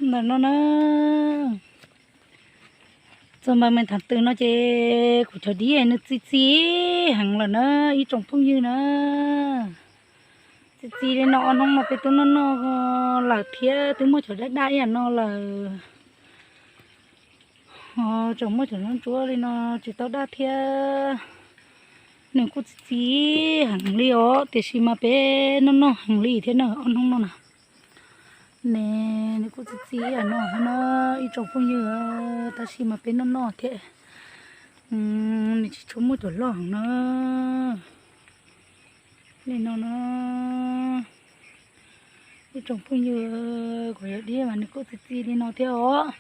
Ntawm no na, txog npaj me thav twg no ces kuv cov dib nws txi txi heev lawm na, ib tsoom phooj ywg na. Txi txi li no ob hnub no peb twb noj noj lawm thiab, twb muaj cov daj daj ib yam no lawm. Tseem muaj cov ntsuab ntsuab li no tsis tau daj thiab. Nws kuj txi txi heev li os, tiam sis mas peb noj noj heev li thiab na, ob hnub no na. Ne, nws kuj txi txi ib yam no thiab na, ib tsoom phooj ywg, tab sis mas peb noj noj thiab. Nws tsis tshua muaj cov loj heev na. Li no na, ib tsoom phooj ywg, kuv cov dib mas nws kuj txi txi li no thiab os.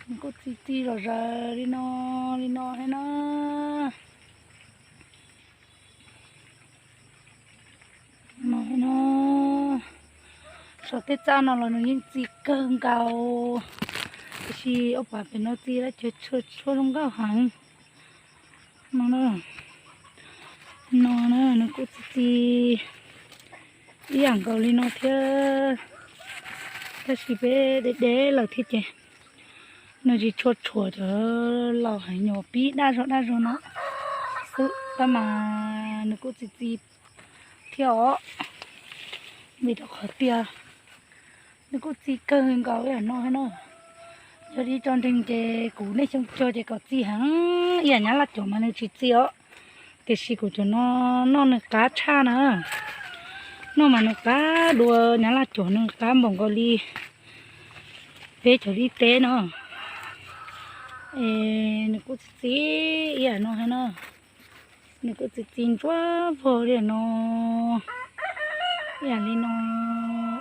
Nws kuj txi txi zom zaws li no, li no thiab na. No, saum tej txaj no los nws yeej txi kawg nkaus, tiam sis ob phav pem no txi lawm ces tshuav zoo nkauj heev. No, no na, nws kuj txi txi ib yam nkaus li no thiab, tab sis peb deb deb lawm thiab ces nws tsis tshua tshuav cov laus heev, nyuam qhuav pib daj zog daj zog no xwb, tab mas nws kuj txi txi thiab os, vim rau qhov tias nws kuj txi kawg nkaus ib yam no thiab na. Yog li tso nreeg ces kuv nej xyoo cog ces kom txi heev, ib yam nyab laj cov mas nws tsis txi os, tiam sis kuv cov no noj nws qab tshaj na. Noj mas nws qab dua nyab laj cov, nws qab npaum nkaus li peb cov dib teb no. Es nws kuj txi txi ib yam no thiab na. Nws kuj txi txi ntsuab vog li no, ib yam li no,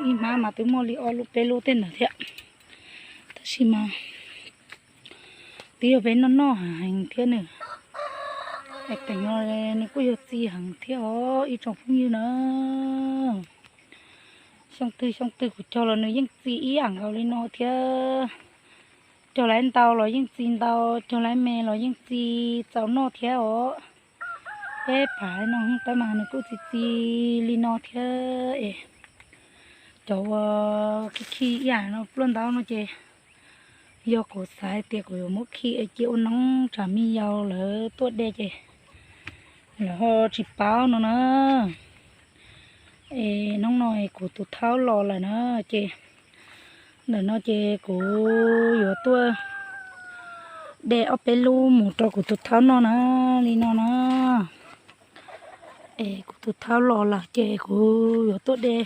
ib hmab mas twb muaj li ob lub peb lub tej ntawd thiab. Tab sis mas twb yog peb noj noj heev thiab nws, es teem no nws kuj yog txi heev thiab os ib tsoom phooj ywg na. Xyoo twg xyoo twg kuv cog los nws yeej txi ib yam nkaus li no thiab. Cog lawv ntau los yeej txi ntau, cog lawv me los yeej txi txaus noj thiab os. Peb phav no tab mas nws kuj txi txi li no thiab es. Cov uas khi khi ib yam no pluaj ntaub no ces yog kuv xav hais tias kuv yuav muab khi es cia ua noob tsam me yaus lawv tuaj de ces lawv ho tsis paub no na. Es hnub no es kuv tus thaub los lawm na, ces ntawm no ces kuv yuav tuaj de ob peb lub mus rau kuv tus thaub noj na, li no na. Es kuv tus thaub los lawm ces kuv yuav tuaj de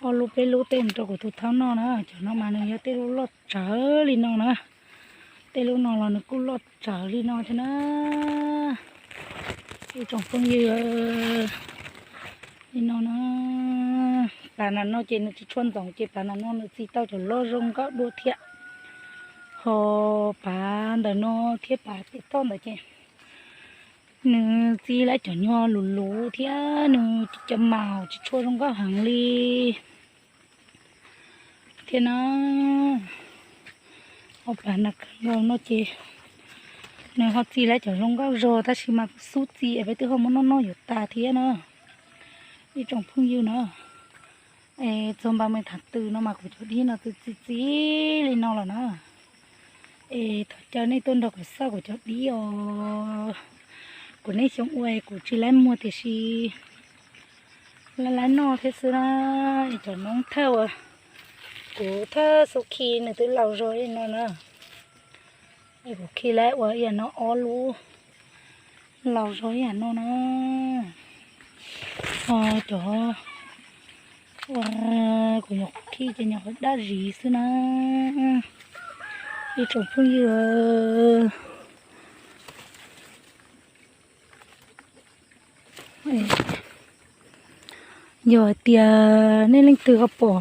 ob lub peb lub tej mus rau kuv tus thaub noj na. Cov no mas nws yog tej lub loj tsawv li no na. Tej lub no los nws kuj loj tsawv li no thiab na. Ib tsoom phooj ywg, li no na, pav nram no ces nws tsis tshua ntxoov ces pav nram no nws txi tau cov loj zoo nkauj dua thiab. Ho pav ntawm no thiab pav tim toj ntawd ces nws txi lawm cov nyuag luv luv thiab nws cov maum tsis tshua zoo nkauj heev li thiab na. Ho pav nram kawg nkaus no ces nws ho txi lawm cov zoo nkauj zog tab sis mas kuv xub txi es peb twb ho muab noj noj yuav tas thiab na. Ib tsoom phooj ywg na, es txog npa me thav twg no mas kuv cov dib no twb txi txi li no lawm na. Es thov caw nej tuaj nrog kuv xauj kuv cov dib os. Kuv niaj xyoo ua es kuv tsis laib muag tiam sis laib laib noj thiab xwb na. Es cov noob thawj uas kuv thawj xub khi nws twb laus zog li no na. Es kuv khi laib ua ib yam no ob lub laus zog ib yam no na. Ho cov uas kuv nyuam qhuav khi ces nyuam qhuav daj zis xwb na. Ib tsoom phooj ywg, yog hais tias nej leej twg ho pom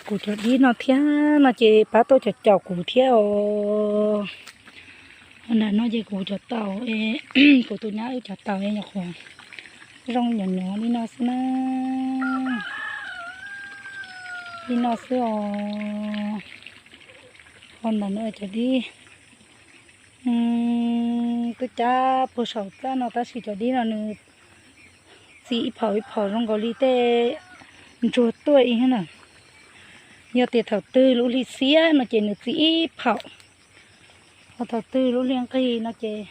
kuv cov dib no thiab no ces pab tuaj caum caum kuv thiab os. Nram no ces kuv cov taum, kuv tus nyab wb cov taum es nyuam qhuav zoo nyuam nyuav li no xwb na. Li no xwb os. Ho ntawm no cov dib twb cab puag saum txaj no tab sis cov dib no nws txi ib phaum ib phaum zoo nkaus li tej ntsuag tuaj ib na. Yog tias thaum twg lub hli xiab no ces nws txi ib phaum, ho thaum twg lub hli nqig no ces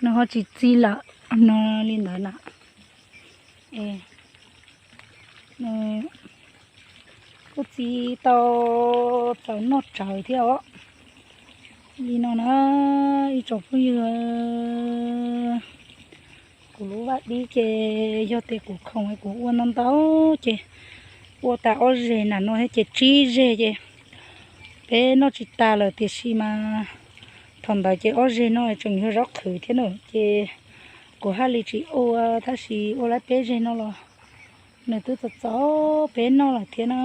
nws ho tsis txi lawm no li ntawd na. Kuj txi tau txaus noj tsawv thiab os. Li no na, ib tsoom phooj ywg, kuv lub vaj dib ces yog tias kuv khoom kuv ua ntau ntau ces ua tas ob zeg nram no thiab ces tsib zeg ces peb noj tsis tas lawm tiam sis mas thaum ntawd ces ob zeg no tseem yog zaub qhwv thiab na ces kuv haj li tsis ua tab sis ua lawm peb zeg no los nws twb txaus txaus peb noj lawm thiab na.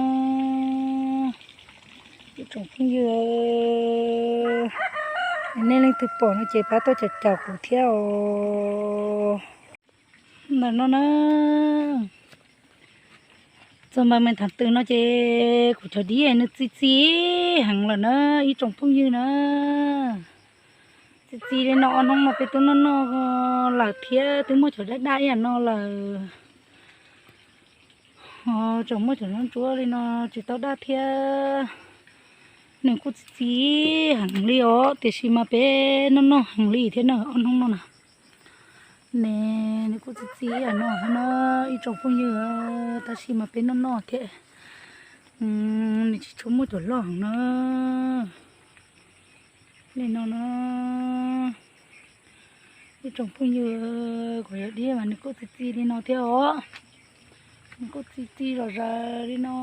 Ib tsoom phooj ywg, nej leej twg pom no ces pab tuaj caum caum kuv thiab os. Ntawm no na, txog npaj me thav twg no ces kuv cov dib nws txi txi heev lawm na ib tsoom phooj ywg na. Txi txi li no ob hnub no peb twb noj noj lawm thiab twb muaj cov daj daj ib yam no lawm. Ho tseem muaj cov nruab ntsuab li no tsis tau daj thiab. Nws kuj txi txi heev li os tiam sis mas peb noj noj heev li thiab na ob hnub no na. Ne, nws kuj txi txi ib yam no thiab na ib tsoom phooj ywg, tab sis mas peb noj noj thiab nws tsis tshua muaj cov loj heev na. Li no na, ib tsoom phooj ywg, kuv cov dib mas nws kuj txi txi li no thiab os. Nws kuj txi txi zom zaws li no,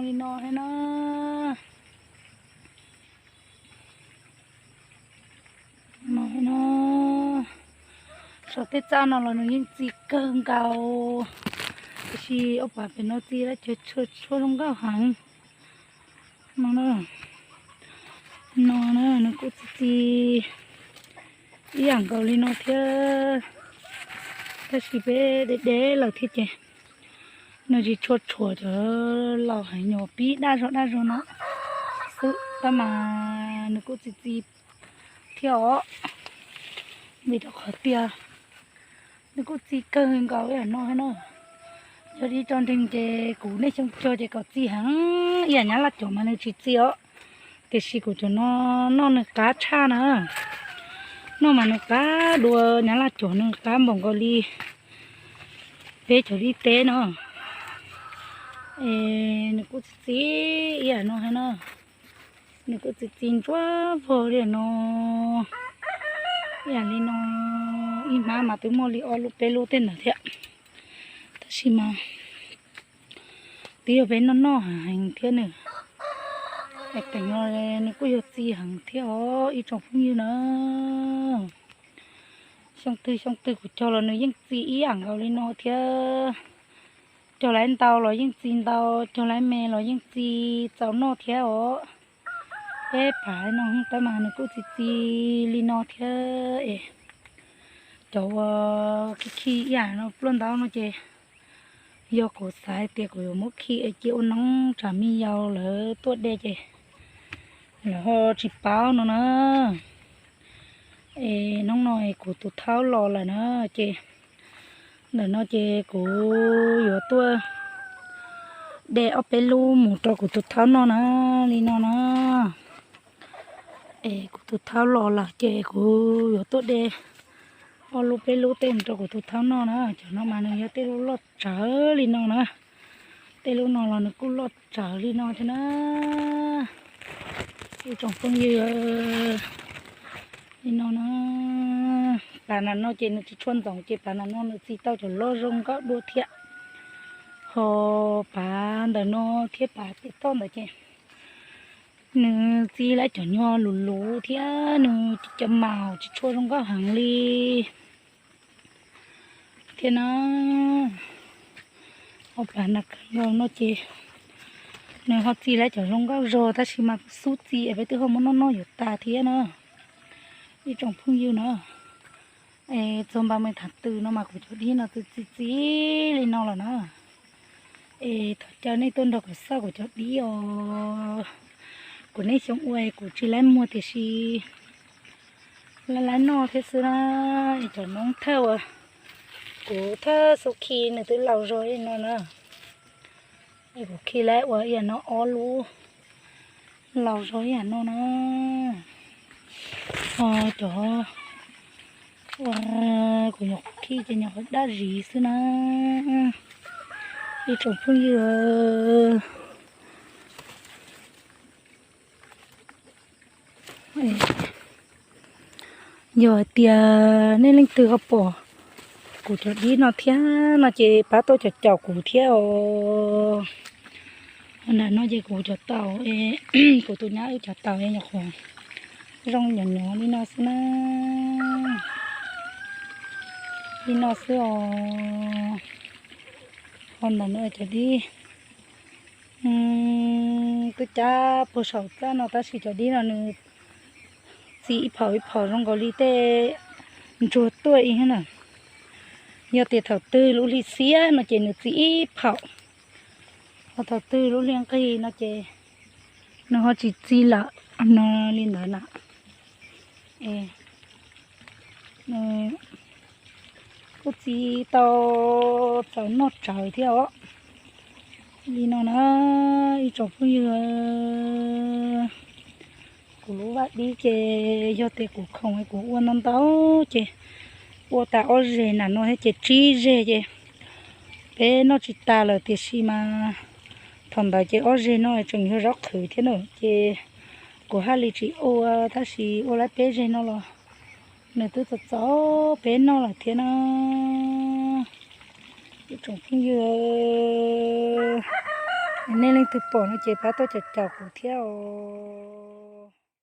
li no thiab na. No, saum tej txaj no los nws yeej txi kawg nkaus, tiam sis ob phav pem no txi lawm ces tshuav zoo nkauj heev. No, no na, nws kuj txi txi ib yam nkaus li no thiab, tab sis peb deb deb lawm thiab ces nws tsis tshua tshuav cov laus heev, nyuam qhuav pib daj zog daj zog no xwb tab mas nws kuj txi txi thiab os. Vim rau qhov tias nws kuj txi kawg nkaus ib yam no thiab na. Yog dib tso nreeg ces kuv nej xyoo cog ces kom txi heev ib yam nyab laj cov mas nws tsis txi os. Tiam sis kuv cov no noj nws qab tshaj na. Noj mas nws qab dua nyab laj cov, nws qab npaum nkaus li peb cov dib teb no. Es nws kuj txi txi ib yam no thiab na. Nws kuj txi txi ntsuab vog li no, ib yam li no. Ib hmab mas twb muaj li ob lub peb lub tej ntawd thiab, tab sis mas twb yog peb noj noj heev thiab nws. Es teem no nws kuj yog txi heev thiab os ib tsoom phooj ywg na. Xyoo twg xyoo twg kuv cog los nws yeej txi ib yam nkaus li no thiab. Cog lawm ntau los yeej txi ntau, cog lawm me los yeej txi txaus noj thiab os. Peb phav no tab mas nws kuj txi txi li no thiab es. Cov uas khi khi ib yam no pluaj ntaub no ces yog kuv xav hais tias kuv yuav muab khi es cia ua noob tsam me yaus lawv tuaj de ces lawv ho tsis paub no na. Es hnub no es kuv tus thaub los lawm na, ces ntawm no ces kuv yuav tuaj de ob peb lub mus rau kuv tus thaub noj na, li no na. Es kuv tus thaub los lawm ces kuv yuav tuaj de ob lub peb lub tej mus rau kuv tus thaub noj na. Cov no mas nws yog tej lub loj tsawv li no na. Tej lub no los nws kuj loj tsawv li no thiab na. Ib tsoom phooj ywg, li no na, pas nram no ces nws tsis tshua ntxoov ces pas nram no nws txi tau cov loj zoo nkauj dua thiab. Ho pas ntawm no thiab pas tim toj ntawd ces nws txi lawm cov nyuag luv luv thiab nws cov maum tsis tshua zoo nkauj heev li thiab na. Ho pas nram kawg nkaus no ces nws ho txi lawm cov zoo nkauj zog tab sis mas kuv xub txi es peb twb ho muab noj noj yuav tas thiab na. Ib tsoom phooj ywg na, es txog npa me thav twg no mas kuv cov dib no txi txi txi li no lawm na. Es thov caw nej tuaj nrog kuv xauj kuv cov dib os. Kuv niaj xyoo ua es kuv tsis laib muag tiam sis laib laib noj thiab xwb na. Es cov noob thawj uas kuv thawj xub khi nws twb laus zog li no na. Es kuv khi laib ua ib yam no ob lub, Laus zog ib yam no na. Cov ua kuv nyuam qhuav khij ces nyuam qhuav daj zis xwb na, ib tsoom phooj ywg. Yog hais tias nej leej twg ho pom kuv cov dib no thiab no ces pab tuaj caum caum kuv thiab os. Nram no ces kuv cov taum, kuv tus nyab wb cov taum es nyuam qhuav zoo nyob nyob li no xwb na, li no xwb os. Ho ntawm no cov dib twb cab puag saum txaj no tab sis cov dib no nws txi ib phaum ib phaum zoo nkaus li tej ntsuag tuaj ib na. Yog tias thaum twg lub hli xiab no ces nws txi ib phaum, ho thaum twg lub hli nqig no ces nws ho tsis txi lawm no li ntawd na. Kuj txi tau txaus noj tsawv thiab os. Li no na, ib tsoom phooj ywg, kuv lub vaj dib ces yog tias kuv khoom kuv ua ntau ntau ces ua tas ob zeg nram no thiab ces tsib zeg ces peb noj tsis tas lawm tiam sis mas thaum ntawd ces ob zeg no tseem yog zaub qhwv thiab na ces kuv haj li tsis ua tab sis ua lawm peb zeg no los nws twb txaus txaus peb noj lawm thiab na. Ib tsoom phooj ywg, nej leej twg pom no ces pab tuaj caum caum kuv thiab os.